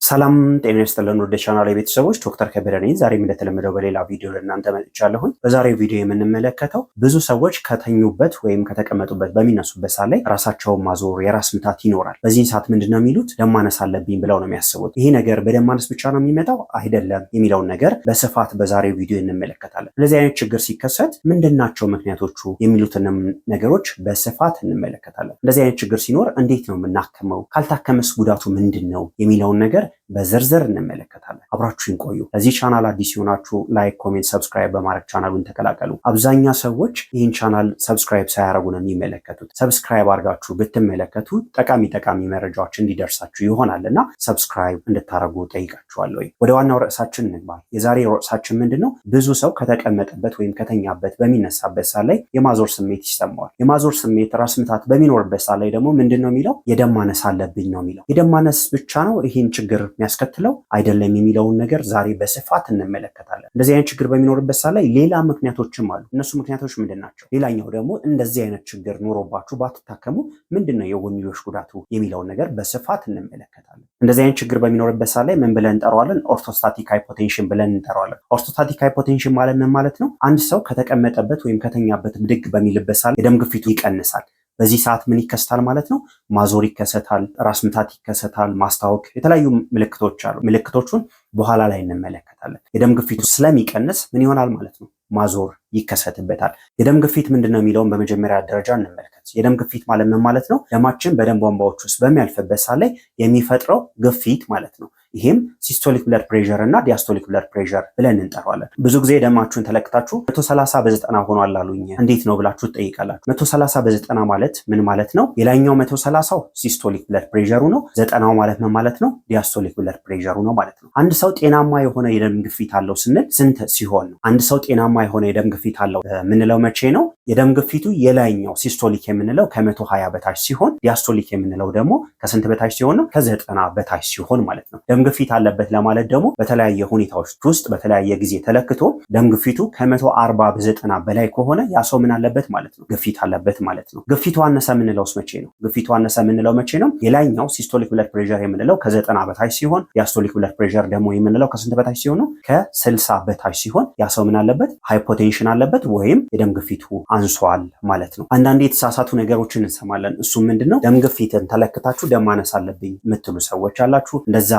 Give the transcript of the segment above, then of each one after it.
ሰላም ጤና ይስጥልን ወደ ቻናል ቤተሰቦች፣ ዶክተር ከበደ ነኝ። ዛሬም እንደተለመደው በሌላ ቪዲዮ ለእናንተ መጥቻለሁኝ። በዛሬው ቪዲዮ የምንመለከተው ብዙ ሰዎች ከተኙበት ወይም ከተቀመጡበት በሚነሱበት ሰዓት ላይ ራሳቸውን ማዞር፣ የራስ ምታት ይኖራል። በዚህን ሰዓት ምንድን ነው የሚሉት? ደም ማነስ አለብኝ ብለው ነው የሚያስቡት። ይሄ ነገር በደም ማነስ ብቻ ነው የሚመጣው አይደለም የሚለውን ነገር በስፋት በዛሬው ቪዲዮ እንመለከታለን። እንደዚህ አይነት ችግር ሲከሰት ምንድናቸው ምክንያቶቹ የሚሉትንም ነገሮች በስፋት እንመለከታለን። እንደዚህ አይነት ችግር ሲኖር እንዴት ነው የምናክመው? ካልታከመስ ጉዳቱ ምንድን ነው የሚለውን ነገር በዝርዝር እንመለከታለን። አብራችሁን ቆዩ። ለዚህ ቻናል አዲስ የሆናችሁ like፣ comment፣ subscribe በማድረግ ቻናሉን ተቀላቀሉ። አብዛኛ ሰዎች ይህን ቻናል subscribe ሳያደርጉ ነው የሚመለከቱት። Subscribe አድርጋችሁ ብትመለከቱ ጠቃሚ ጠቃሚ መረጃዎች እንዲደርሳችሁ ይሆናል እና subscribe እንድታደርጉ ጠይቃችኋለሁ። ወደ ዋናው ርዕሳችን እንግባ። የዛሬ ርዕሳችን ምንድን ነው? ብዙ ሰው ከተቀመጠበት ወይም ከተኛበት በሚነሳበት ሰዓት ላይ የማዞር ስሜት ይሰማዋል። የማዞር ስሜት፣ ራስ ምታት በሚኖርበት ሰዓት ላይ ደግሞ ምንድን ነው የሚለው? የደም ማነስ አለብኝ ነው የሚለው። የደም ማነስ ብቻ ነው ይህን ችግር የሚያስከትለው አይደለም የሚለውን ነገር ዛሬ በስፋት እንመለከታለን። እንደዚህ አይነት ችግር በሚኖርበት ሰዓት ላይ ሌላ ምክንያቶችም አሉ። እነሱ ምክንያቶች ምንድን ናቸው? ሌላኛው ደግሞ እንደዚህ አይነት ችግር ኖሮባችሁ ባትታከሙ ምንድን ነው የጎንዮሽ ጉዳቱ የሚለውን ነገር በስፋት እንመለከታለን። እንደዚህ አይነት ችግር በሚኖርበት ሰዓት ላይ ምን ብለን እንጠራዋለን? Orthostatic hypotension ብለን እንጠራዋለን። Orthostatic hypotension ማለት ምን ማለት ነው? አንድ ሰው ከተቀመጠበት ወይም ከተኛበት ብድግ በሚልበት ሰዓት የደም ግፊቱ ይቀንሳል። በዚህ ሰዓት ምን ይከሰታል ማለት ነው? ማዞር ይከሰታል፣ ራስ ምታት ይከሰታል፣ ማስታወክ፣ የተለያዩ ምልክቶች አሉ። ምልክቶቹን በኋላ ላይ እንመለከታለን። የደም ግፊቱ ስለሚቀንስ ምን ይሆናል ማለት ነው? ማዞር ይከሰትበታል። የደም ግፊት ምንድን ነው የሚለውን በመጀመሪያ ደረጃ እንመልከት። የደም ግፊት ማለት ምን ማለት ነው? ደማችን በደም ቧንቧዎች ውስጥ በሚያልፍበት ሰዓት ላይ የሚፈጥረው ግፊት ማለት ነው። ይሄም systolic blood pressure እና diastolic blood pressure ብለን እንጠራዋለን። ብዙ ጊዜ ደማችሁን ተለክታችሁ 130 በ90 ሆኗል አሉኝ እንዴት ነው ብላችሁ ትጠይቃላችሁ። 130 በ90 ማለት ምን ማለት ነው? የላይኛው 130ው systolic blood pressure ኡ ነው። 90ው ማለት ምን ማለት ነው? Diastolic blood pressure ኡ ነው ማለት ነው። አንድ ሰው ጤናማ የሆነ የደም ግፊት አለው ስንል ስንት ሲሆን ነው? አንድ ሰው ጤናማ የሆነ የደም ግፊት አለው የምንለው መቼ ነው? የደም ግፊቱ የላይኛው systolic የምንለው ከ120 በታች ሲሆን diastolic የምንለው ደግሞ ከስንት በታች ሲሆን ነው? ከ90 በታች ሲሆን ማለት ነው። ደም ግፊት አለበት ለማለት ደግሞ በተለያየ ሁኔታዎች ውስጥ በተለያየ ጊዜ ተለክቶ ደም ግፊቱ ከ140 በ90 በላይ ከሆነ ያ ሰው ምን አለበት ማለት ነው? ግፊት አለበት ማለት ነው። ግፊቱ አነሰ የምንለውስ መቼ ነው? ግፊቱ አነሰ የምንለው መቼ ነው? የላይኛው systolic blood pressure የምንለው ከ90 በታች ሲሆን diastolic blood pressure ደግሞ የምንለው ከስንት በታች ሲሆን ነው? ከ60 በታች ሲሆን ያ ሰው ምን አለበት? Hypotension አለበት ወይም የደም ግፊቱ አንሷል ማለት ነው። አንዳንዴ የተሳሳቱ ነገሮችን እንሰማለን። እሱ ምንድነው? ደም ግፊትን ተለክታችሁ ደም ማነስ አለብኝ የምትሉ ሰዎች አላችሁ። እንደዛ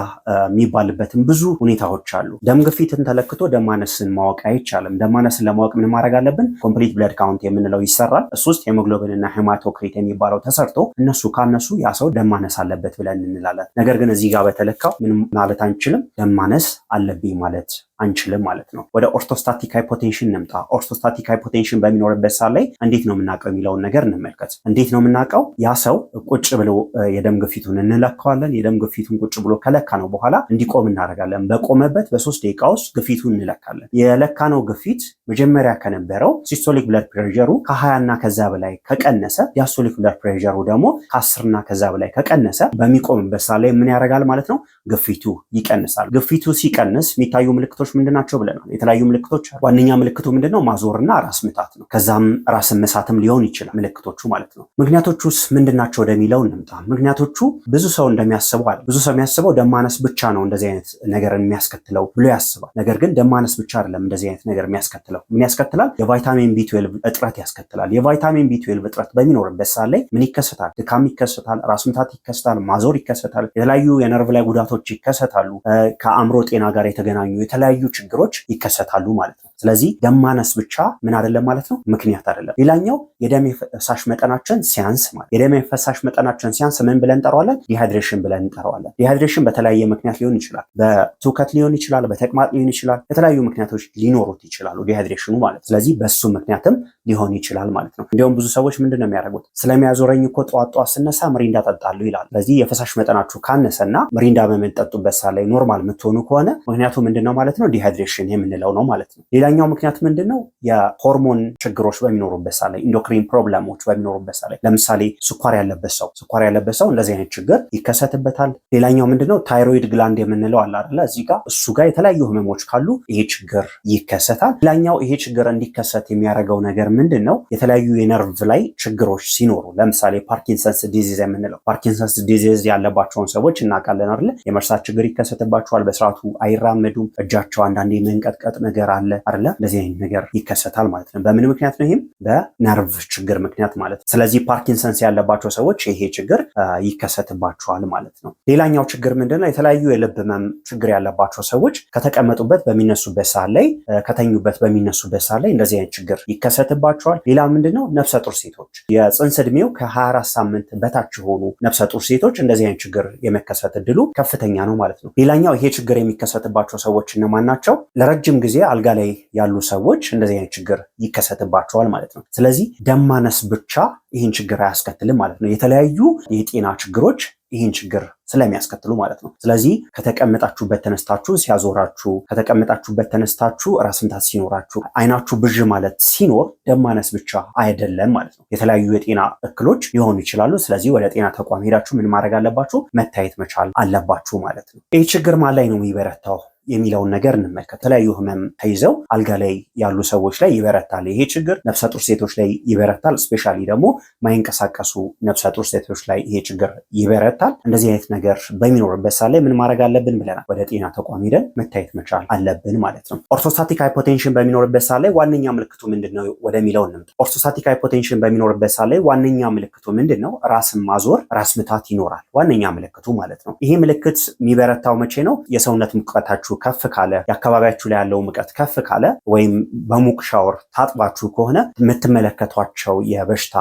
የሚባልበትም ብዙ ሁኔታዎች አሉ። ደም ግፊትን ተለክቶ ደም ማነስን ማወቅ አይቻልም። ደም ማነስን ለማወቅ ምን ማድረግ አለብን? Complete blood count የምንለው ይሰራል። እሱ ውስጥ ሄሞግሎቢን እና hematocrit የሚባለው ተሰርቶ እነሱ ካነሱ ያ ሰው ደም ማነስ አለበት ብለን እንላለን። ነገር ግን እዚህ ጋር በተለካው ምን ማለት አንችልም፣ ደም ማነስ አለብኝ ማለት አንችልም ማለት ነው። ወደ orthostatic hypotension እንምጣ። Orthostatic hypotension በሚኖርበት ሰዓት ላይ እንዴት ነው የምናውቀው የሚለውን ነገር እንመልከት። እንዴት ነው የምናውቀው? ያ ሰው ቁጭ ብሎ የደም ግፊቱን እንለካዋለን። የደም ግፊቱን ቁጭ ብሎ ከለካነው በኋላ እንዲቆም እናደርጋለን። በቆመበት በ3 ደቂቃ ውስጥ ግፊቱን እንለካለን። የለካነው ግፊት መጀመሪያ ከነበረው systolic blood pressure ኡ ከ20 እና ከዛ በላይ ከቀነሰ፣ diastolic blood pressure ኡ ደግሞ ከ10 እና ከዛ በላይ ከቀነሰ በሚቆምበት ሰዓት ላይ ምን ያደርጋል ማለት ነው? ግፊቱ ይቀንሳል። ግፊቱ ሲቀንስ የሚታዩ ምልክቶች ምንድን ናቸው ብለናል። የተለያዩ ምልክቶች፣ ዋነኛ ምልክቱ ምንድነው? ማዞርና ራስ ምታት ነው። ከዛም ራስን መሳትም ሊሆን ይችላል ምልክቶቹ ማለት ነው። ምክንያቶቹስ ምንድናቸው ወደሚለው እንምጣ። ምክንያቶቹ ብዙ ሰው እንደሚያስበው አለ። ብዙ ሰው የሚያስበው ደም ማነስ ብቻ ነው እንደዚህ አይነት ነገር የሚያስከትለው ብሎ ያስባል። ነገር ግን ደም ማነስ ብቻ አይደለም እንደዚህ አይነት ነገር የሚያስከትለው። ምን ያስከትላል? የ vitamin B12 እጥረት ያስከትላል። የ vitamin B12 እጥረት በሚኖርበት ሰዓት ላይ ምን ይከሰታል? ድካም ይከሰታል፣ ራስ ምታት ይከሰታል፣ ማዞር ይከሰታል፣ የተለያዩ የነርቭ ላይ ጉዳቶች ይከሰታሉ፣ ከአእምሮ ጤና ጋር የተገናኙ የተለያዩ ችግሮች ይከሰታሉ ማለት ነው። ስለዚህ ደም ማነስ ብቻ ምን አይደለም ማለት ነው፣ ምክንያት አይደለም። ሌላኛው የደም የፈሳሽ መጠናችን ሲያንስ ማለት፣ የደም የፈሳሽ መጠናችን ሲያንስ ምን ብለን እንጠራዋለን? Dehydration ብለን እንጠራዋለን። Dehydration በተለያየ ምክንያት ሊሆን ይችላል። በትውከት ሊሆን ይችላል፣ በተቅማጥ ሊሆን ይችላል። የተለያዩ ምክንያቶች ሊኖሩት ይችላሉ dehydration ኑ ማለት። ስለዚህ በሱ ምክንያትም ሊሆን ይችላል ማለት ነው። እንዲሁም ብዙ ሰዎች ምንድን ነው የሚያደርጉት? ስለሚያዞረኝ እኮ ጠዋት ጠዋት ስነሳ ምሪንዳ ጠጣለሁ ይላሉ። ስለዚህ የፈሳሽ መጠናችሁ ካነሰና ምሪንዳ በምትጠጡበት ሰዓት ላይ normal የምትሆኑ ከሆነ ምክንያቱ ምንድን ነው ማለት ነው? Dehydration የምንለው ነው ማለት ነው። ሌላኛው ሌላኛው ምክንያት ምንድን ነው? የሆርሞን ችግሮች በሚኖሩበት ሰዓት ላይ፣ endocrine problem ኦች በሚኖሩበት ሰዓት ላይ፣ ለምሳሌ ስኳር ያለበት ሰው እንደዚህ አይነት ችግር ይከሰትበታል። ሌላኛው ምንድነው? Thyroid gland የምንለው አለ አይደለ? እዚህ ጋር እሱ ጋር የተለያዩ ህመሞች ካሉ ይሄ ችግር ይከሰታል። ሌላኛው ይሄ ችግር እንዲከሰት የሚያደርገው ነገር ምንድን ነው? የተለያዩ የነርቭ ላይ ችግሮች ሲኖሩ፣ ለምሳሌ Parkinson's disease የምንለው፣ Parkinson's disease ያለባቸውን ሰዎች እናውቃለን አይደለ? የመርሳት ችግር ይከሰትባቸዋል። በስርዓቱ አይራመዱም። እጃቸው አንዳንዴ መንቀጥቀጥ ነገር አለ አይደለ? እንደዚህ አይነት ነገር ይከሰታል ማለት ነው። በምን ምክንያት ነው? ይህም በነርቭ ችግር ምክንያት ማለት ነው። ስለዚህ ፓርኪንሰንስ ያለባቸው ሰዎች ይሄ ችግር ይከሰትባቸዋል ማለት ነው። ሌላኛው ችግር ምንድነው? የተለያዩ የልብ ህመም ችግር ያለባቸው ሰዎች ከተቀመጡበት በሚነሱበት ሰዓት ላይ፣ ከተኙበት በሚነሱበት ሰዓት ላይ እንደዚህ አይነት ችግር ይከሰትባቸዋል። ሌላ ምንድነው? ነፍሰ ጡር ሴቶች፣ የፅንስ እድሜው ከ24 ሳምንት በታች የሆኑ ነፍሰ ጡር ሴቶች እንደዚህ አይነት ችግር የመከሰት እድሉ ከፍተኛ ነው ማለት ነው። ሌላኛው ይሄ ችግር የሚከሰትባቸው ሰዎች እነማን ናቸው? ለረጅም ጊዜ አልጋ ላይ ያሉ ሰዎች እንደዚህ አይነት ችግር ይከሰትባቸዋል ማለት ነው። ስለዚህ ደም ማነስ ብቻ ይህን ችግር አያስከትልም ማለት ነው። የተለያዩ የጤና ችግሮች ይህን ችግር ስለሚያስከትሉ ማለት ነው። ስለዚህ ከተቀመጣችሁበት ተነስታችሁ ሲያዞራችሁ፣ ከተቀመጣችሁበት ተነስታችሁ ራስ ምታት ሲኖራችሁ፣ አይናችሁ ብዥ ማለት ሲኖር ደም ማነስ ብቻ አይደለም ማለት ነው። የተለያዩ የጤና እክሎች ሊሆኑ ይችላሉ። ስለዚህ ወደ ጤና ተቋም ሄዳችሁ ምን ማድረግ አለባችሁ? መታየት መቻል አለባችሁ ማለት ነው። ይህ ችግር ማን ላይ ነው የሚበረታው የሚለውን ነገር እንመልከት። የተለያዩ ህመም ተይዘው አልጋ ላይ ያሉ ሰዎች ላይ ይበረታል ይሄ ችግር። ነፍሰ ጡር ሴቶች ላይ ይበረታል። Especially ደግሞ ማይንቀሳቀሱ ነፍሰ ጡር ሴቶች ላይ ይሄ ችግር ይበረታል። እንደዚህ አይነት ነገር በሚኖርበት ሰዓት ላይ ምን ማድረግ አለብን ብለናል? ወደ ጤና ተቋም ሄደን መታየት መቻል አለብን ማለት ነው። Orthostatic hypotension በሚኖርበት ሰዓት ላይ ዋነኛ ምልክቱ ምንድን ነው ወደሚለው እንምጣ። Orthostatic hypotension በሚኖርበት ሰዓት ላይ ዋነኛ ምልክቱ ምንድን ነው? ራስን ማዞር፣ ራስ ምታት ይኖራል። ዋነኛ ምልክቱ ማለት ነው። ይሄ ምልክት የሚበረታው መቼ ነው? የሰውነት ሙቀታችሁ ከፍ ካለ፣ የአካባቢያችሁ ላይ ያለው ሙቀት ከፍ ካለ ወይም በሙቅ ሻወር ታጥባችሁ ከሆነ የምትመለከቷቸው የበሽታ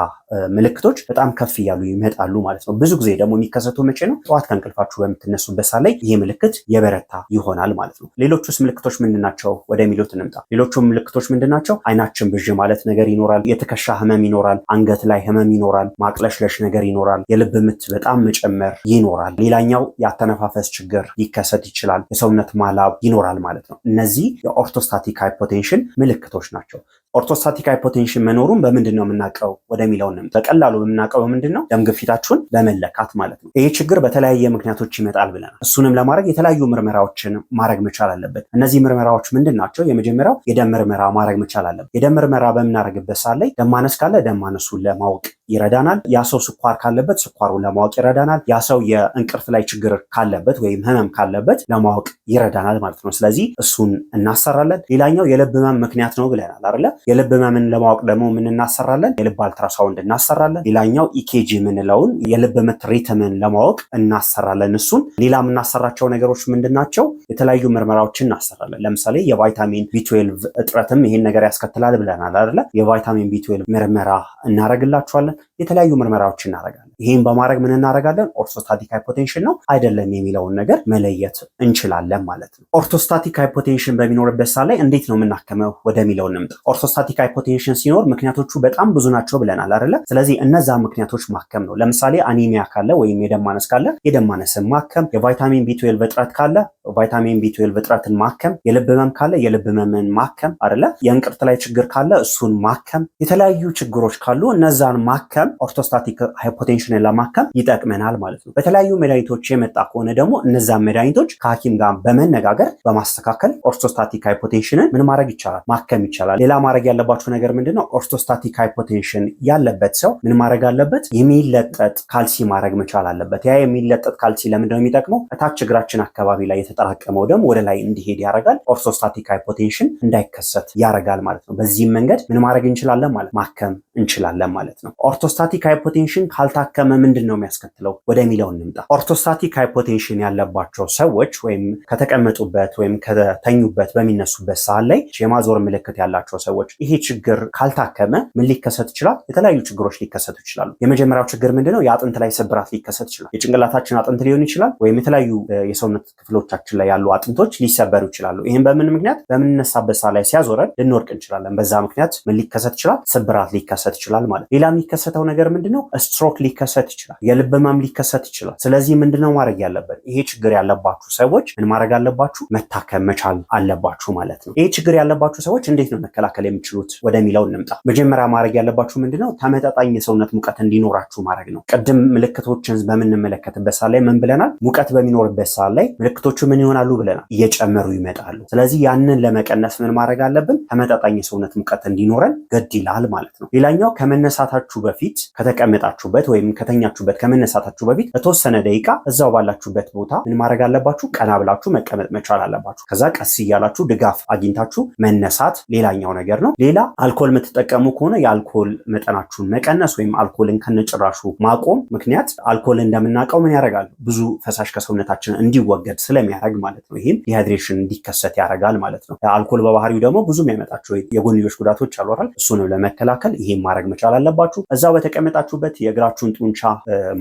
ምልክቶች በጣም ከፍ እያሉ ይመጣሉ ማለት ነው። ብዙ ጊዜ ደግሞ የሚከሰቱ መቼ ነው? ጠዋት ከእንቅልፋችሁ በምትነሱበት ሰዓት ላይ ይህ ምልክት የበረታ ይሆናል ማለት ነው። ሌሎቹስ ምልክቶች ምንድን ናቸው ወደሚሉት እንምጣ። ሌሎቹ ምልክቶች ምንድን ናቸው? አይናችን ብዥ ማለት ነገር ይኖራል። የትከሻ ህመም ይኖራል። አንገት ላይ ህመም ይኖራል። ማቅለሽለሽ ነገር ይኖራል። የልብ ምት በጣም መጨመር ይኖራል። ሌላኛው የአተነፋፈስ ችግር ሊከሰት ይችላል። የሰውነት ማላብ ይኖራል ማለት ነው። እነዚህ የ orthostatic hypotension ምልክቶች ናቸው። Orthostatic hypotension መኖሩን በምንድን ነው የምናውቀው ወደሚለው ነው። በቀላሉ የምናውቀው በምንድን ነው? ደም ግፊታችሁን በመለካት ማለት ነው። ይህ ችግር በተለያየ ምክንያቶች ይመጣል ብለናል። እሱንም ለማድረግ የተለያዩ ምርመራዎችን ማድረግ መቻል አለብን። እነዚህ ምርመራዎች ምንድን ናቸው? የመጀመሪያው የደም ምርመራ ማድረግ መቻል አለብን። የደም ምርመራ በምናደርግበት ሰዓት ላይ ደም ማነስ ካለ ደም ማነሱን ለማወቅ ይረዳናል። ያ ሰው ስኳር ካለበት ስኳሩን ለማወቅ ይረዳናል። ያ ሰው የእንቅርት ላይ ችግር ካለበት ወይም ህመም ካለበት ለማወቅ ይረዳናል ማለት ነው። ስለዚህ እሱን እናሰራለን። ሌላኛው የልብ ህመም ምክንያት ነው ብለናል አይደለ? የልብ ህመምን ለማወቅ ደግሞ ምን እናሰራለን? የልብ አልትራሳውንድ እናሰራለን። ሌላኛው EKG የምንለውን የልብ ምት rhythm ን ለማወቅ እናሰራለን እሱን። ሌላ የምናሰራቸው ነገሮች ምንድን ናቸው? የተለያዩ ምርመራዎችን እናሰራለን። ለምሳሌ የ vitamin B12 እጥረትም ይሄን ነገር ያስከትላል ብለናል አይደለ? የ vitamin B12 ምርመራ እናደርግላቸዋለን። የተለያዩ ምርመራዎች እናደርጋለን። ይህን በማድረግ ምን እናደርጋለን? Orthostatic hypotension ነው አይደለም የሚለውን ነገር መለየት እንችላለን ማለት ነው። Orthostatic hypotension በሚኖርበት ሰዓት ላይ እንዴት ነው የምናከመው ወደሚለው እንምጣ። Orthostatic hypotension ሲኖር ምክንያቶቹ በጣም ብዙ ናቸው ብለናል አይደለ? ስለዚህ እነዛ ምክንያቶች ማከም ነው። ለምሳሌ anemia ካለ ወይም የደም ማነስ ካለ የደም ማነስን ማከም፣ የ vitamin B12 እጥረት ካለ vitamin B12 እጥረትን ማከም፣ የልብ ህመም ካለ የልብ ህመምን ማከም አይደለ? የእንቅርት ላይ ችግር ካለ እሱን ማከም፣ የተለያዩ ችግሮች ካሉ እነዛን ማከም orthostatic hypotension ን ለማከም ይጠቅመናል ማለት ነው። በተለያዩ መድኃኒቶች የመጣ ከሆነ ደግሞ እነዛን መድኃኒቶች ከሐኪም ጋር በመነጋገር በማስተካከል orthostatic hypotension ን ምን ማድረግ ይቻላል? ማከም ይቻላል። ሌላ ማድረግ ያለባችሁ ነገር ምንድነው? Orthostatic hypotension ያለበት ሰው ምን ማድረግ አለበት? የሚለጠጥ ካልሲ ማድረግ መቻል አለበት። ያ የሚለጠጥ ካልሲ ለምንድነው የሚጠቅመው? እታች እግራችን አካባቢ ላይ የተጠራቀመው ደም ወደ ላይ እንዲሄድ ያደርጋል። Orthostatic hypotension እንዳይከሰት ያደርጋል ማለት ነው። በዚህም መንገድ ምን ማድረግ እንችላለን ማለት ማከም እንችላለን ማለት ነው። Orthostatic hypotension ካልታከመ ምንድን ነው የሚያስከትለው ወደሚለው እንምጣ። Orthostatic hypotension ያለባቸው ሰዎች ወይም ከተቀመጡበት ወይም ከተኙበት በሚነሱበት ሰዓት ላይ የማዞር ምልክት ያላቸው ሰዎች ይሄ ችግር ካልታከመ ምን ሊከሰት ይችላል? የተለያዩ ችግሮች ሊከሰቱ ይችላሉ። የመጀመሪያው ችግር ምንድነው? የአጥንት ላይ ስብራት ሊከሰት ይችላል። የጭንቅላታችን አጥንት ሊሆን ይችላል፣ ወይም የተለያዩ የሰውነት ክፍሎቻችን ላይ ያሉ አጥንቶች ሊሰበሩ ይችላሉ። ይህም በምን ምክንያት? በምንነሳበት ሰዓት ላይ ሲያዞረን ልንወድቅ እንችላለን። በዛ ምክንያት ምን ሊከሰት ይችላል? ስብራት ሊከሰት ሊከሰት ይችላል ማለት። ሌላ የሚከሰተው ነገር ምንድነው? ስትሮክ ሊከሰት ይችላል። የልብ ህመም ሊከሰት ይችላል። ስለዚህ ምንድነው ማድረግ ያለብን? ይሄ ችግር ያለባችሁ ሰዎች ምን ማድረግ አለባችሁ? መታከም መቻል አለባችሁ ማለት ነው። ይሄ ችግር ያለባችሁ ሰዎች እንዴት ነው መከላከል የሚችሉት ወደሚለው እንምጣ። መጀመሪያ ማድረግ ያለባችሁ ምንድነው? ተመጣጣኝ የሰውነት ሙቀት እንዲኖራችሁ ማድረግ ነው። ቅድም ምልክቶችን በምንመለከትበት ሰዓት ላይ ምን ብለናል? ሙቀት በሚኖርበት ሰዓት ላይ ምልክቶቹ ምን ይሆናሉ ብለናል? እየጨመሩ ይመጣሉ። ስለዚህ ያንን ለመቀነስ ምን ማድረግ አለብን? ተመጣጣኝ የሰውነት ሙቀት እንዲኖረን ግድ ይላል ማለት ነው። ሌላኛው ከመነሳታችሁ በፊት ከተቀመጣችሁበት ወይም ከተኛችሁበት ከመነሳታችሁ በፊት ለተወሰነ ደቂቃ እዛው ባላችሁበት ቦታ ምን ማድረግ አለባችሁ? ቀና ብላችሁ መቀመጥ መቻል አለባችሁ። ከዛ ቀስ እያላችሁ ድጋፍ አግኝታችሁ መነሳት ሌላኛው ነገር ነው። ሌላ አልኮል የምትጠቀሙ ከሆነ የአልኮል መጠናችሁን መቀነስ ወይም አልኮልን ከነጭራሹ ማቆም። ምክንያት አልኮል እንደምናውቀው ምን ያደርጋል? ብዙ ፈሳሽ ከሰውነታችን እንዲወገድ ስለሚያደርግ ማለት ነው። ይህም dehydration እንዲከሰት ያደርጋል ማለት ነው። አልኮል በባህሪው ደግሞ ብዙ የሚያመጣቸው የጎንዮሽ ጉዳቶች አሉ አይደል? እሱንም ለመከላከል ይሄን ማድረግ መቻል አለባችሁ። እዛው በተቀመጣችሁበት የእግራችሁን ጡንቻ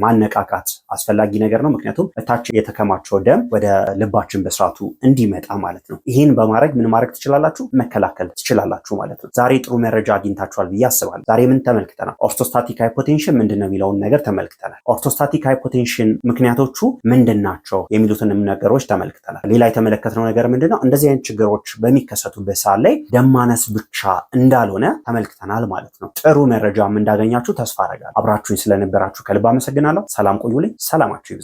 ማነቃቃት አስፈላጊ ነገር ነው። ምክንያቱም እታች የተከማቸው ደም ወደ ልባችን በስርዓቱ እንዲመጣ ማለት ነው። ይህን በማድረግ ምን ማድረግ ትችላላችሁ? መከላከል ትችላላችሁ ማለት ነው። ዛሬ ጥሩ መረጃ አግኝታችኋል ብዬ አስባለሁ። ዛሬ ምን ተመልክተናል? Orthostatic hypotension ምንድን ነው የሚለውን ነገር ተመልክተናል። Orthostatic hypotension ምክንያቶቹ ምንድን ናቸው የሚሉትንም ነገሮች ተመልክተናል። ሌላ የተመለከትነው ነገር ምንድን ነው? እንደዚህ አይነት ችግሮች በሚከሰቱበት ሰዓት ላይ ደም ማነስ ብቻ እንዳልሆነ ተመልክተናል ማለት ነው። ጥሩ መረጃም እንዳገኛችሁ ተስፋ አደርጋለሁ። አብራችሁኝ ስለነበራችሁ ከልብ አመሰግናለሁ። ሰላም ቆዩልኝ። ሰላማችሁ ይብዛ።